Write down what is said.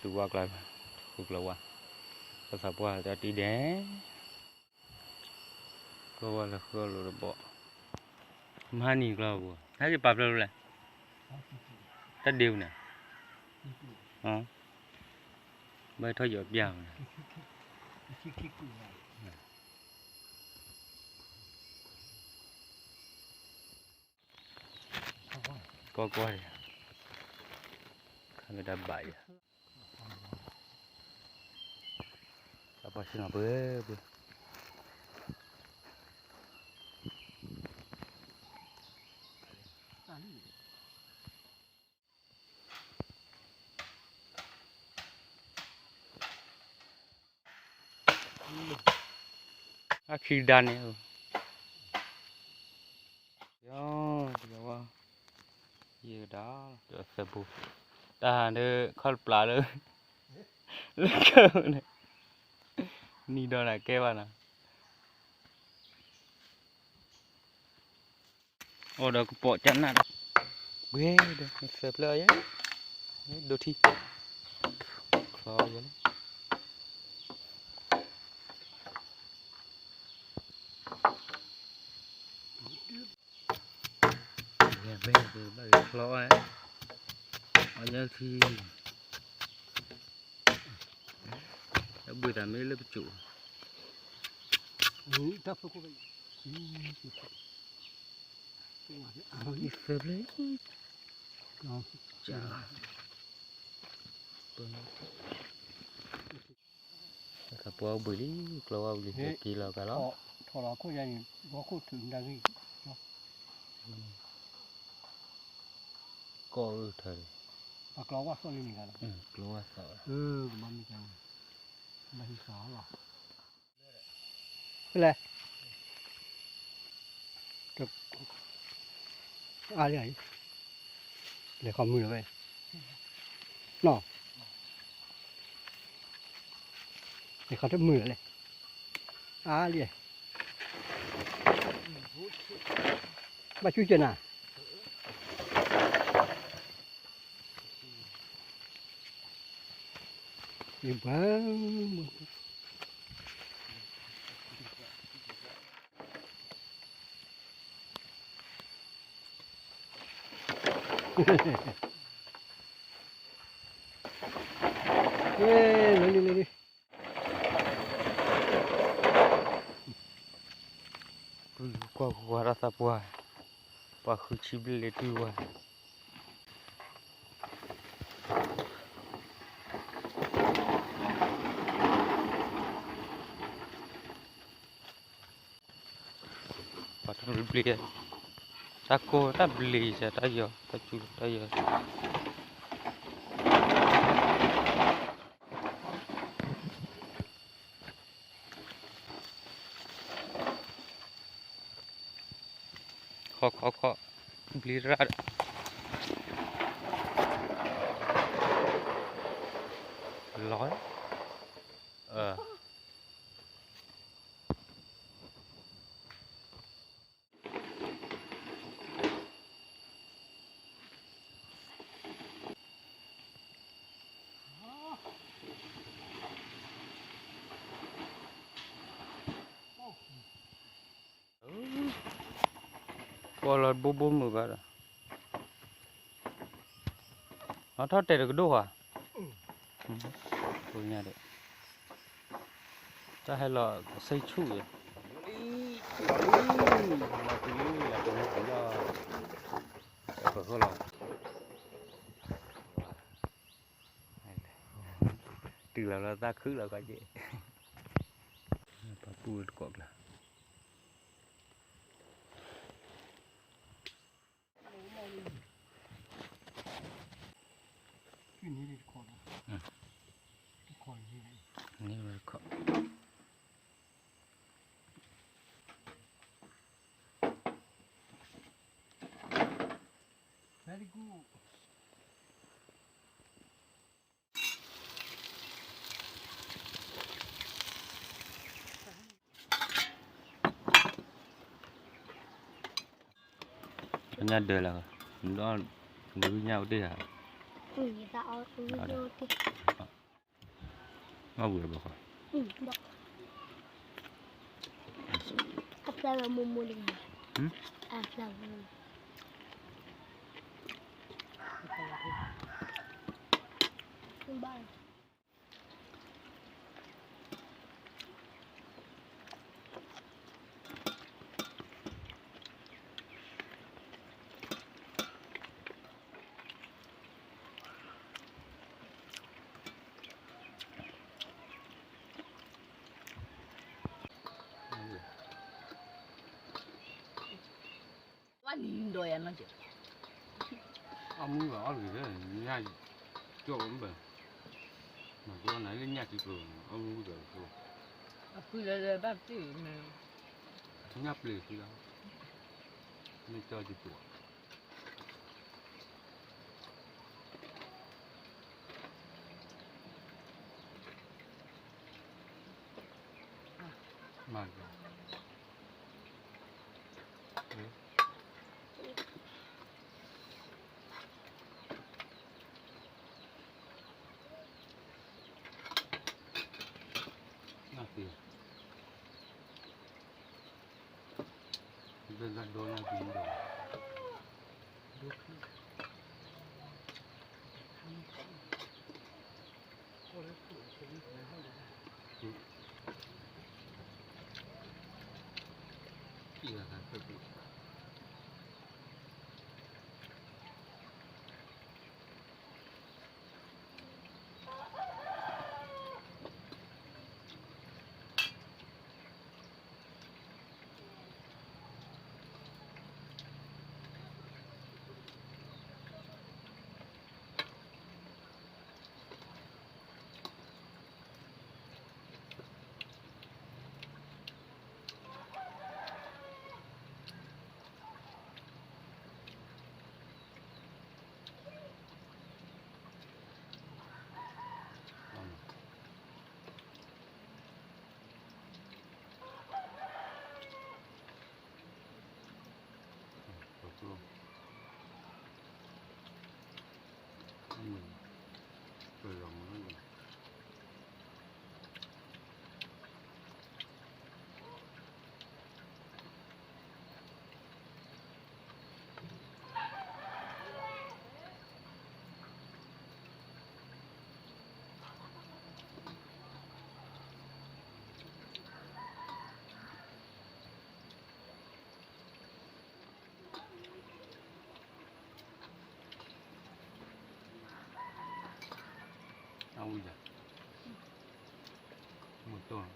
တုၤဝါကျါ, ဃုကျီဝါ, ပသးပှၢ်တၢ်တံၢ်ဒဲး, ကျီဝါလၢဃုအီၣ်လိာ်တဘီ, မဟါနံၤကျီပူၤ, ဟဲက့ၤပာ်ဖျါဖျါလဲၣ်, တၢ်ဒ့ပူၤန့ၣ်, ဘၣ်ထီၣ်ယီၤပျၢ်ပူၤန့ၣ်, ကီကီဒံး, ခါမ့ၢ်တၢ်ဘၣ်ယၤ, တၢ်ပှၤဆ့ၣ်နီၤပှဲၤပှဲၤ, အခံဒါန့ၣ်, ယဝဲ, ယကဒါ, သၢပူ, တၢ်ဟးဒၣ် ခီၣ်တပျးလၢ, လၢကၢၢ်န့ၣ်, နံၤဒီးနၤကဲဘၣ်နီၤ. အိၣ်ဒီးကပိာ်ကနၣ်ဒီး, ဝဲဒီး သၢဖျၢၣ်အံၤ, ဒိးထံ, ချီယဲလံ, ဘၣ်ချီ, အညၣ်ထံ, တၢ်ဘှံးတၢ်မ့ၢ်လၢပစိာ်, တၢ်ဖုခိၣ်ဘၣ်, သၢဖျၢၣ်, ကၠၢ်, သးပှၢ်ဘှံးလံ, ကျီဝါဘှံးလံ, က့ၤလီၤကလီၤ, ထီၣ်လီၤခိၣ်ယါန့ၣ် ဂီၤခိၣ်ထုးဒၣ်ဂ့ၢ်, ကီၢ်အုၣ်ထၢလံ, ကျီဝါသီ, ကဘၣ်မ့ၢ်ကါ, ဘၣ်ဟံးသီလီၤ. ဖဲလဲၣ်, အါလံ, လဲၤခီမုၢ်လီၤဝဲ, နီၤ, လဲၤခီတမုၢ်လီၤလဲၣ်, အါလံ, ဘၣ်ဆူၣ်ကဲနၤ ယဘၣ်, လၢလံလၢလံ, ကွၢ်ကွၢ်တၢ်သးပှၢ်, ပှၤဃုဆံဘျဲၣ်လၢတုၤဝဲ ပှၤတဘျ့ဘျ့, တၢ်ကိၢ်တၢ်ဘျ့စဲး တၢ်ယီၤ တၢ်စူၤတၢ်ယီၤ, ခီခီခီ, ဘျ့ရၣ်ဒီး, လီၤ, ပီၢ်လီၤဘိဘိမုာ်ဘၣ်ဒီး, အထီၣ်တဲာ်တကဒိၣ်ဧါ, ညါဒီး, တၢ်ဟဲလီၤဆံဆူၣ်အံၤ, လီၤလံ, လီၤလံ, လီၤလံ, လီၤလံ, ပဃိလီၤ, တုၤလီၤလီၤသးခုလီၤကီက့ၢ်, ပှၤပုၢ်တကိးကျါ န့ၣ်တခီ, ညၣ်ဒၢလီၤ, ဒီး, ဒုးညၣ်အိၣ်တ့ၢ်ဧါ, အ မ့ၢ်ဝံၤဘၣ်ဃီ, အဖျါဝဲမူမူတဂၤ, အဖျါဝဲ, ဘၣ် ဝဲနံၤဒီးယၤနီၢ်ကဲ, အမုၢ်ဂၤအီၣ်တဂ့ၤ, ညၣ်ကၠီၣ်မ့ၢ်ဘၣ်, မၤကီနၤလၢညၣ်ကံကျိၤ, အမုၢ်ဂၤကီ, အဖုလၢလၢဘၣ်ပတ့ၢ်မ့ၢ်, ညၣ်ပျ့ၤသံလီၤ, မ့ၢ်ကၠီၣ်ကံကျိၤ မၤက, နၢ်သ့, ဘၣ်ဒိနၢ်သ့ဒီး, ဒိ အဝံၤဒၣ်, မုၢ်တီၢ်,